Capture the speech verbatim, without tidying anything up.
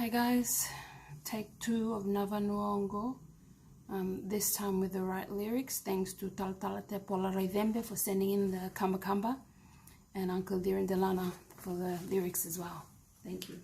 Hey guys, take two of Na Vanua Oqo, um, this time with the right lyrics, thanks to Talatala Tepola Raicebe for sending in the kabakaba, and Uncle Dirin Delana for the lyrics as well. Thank you.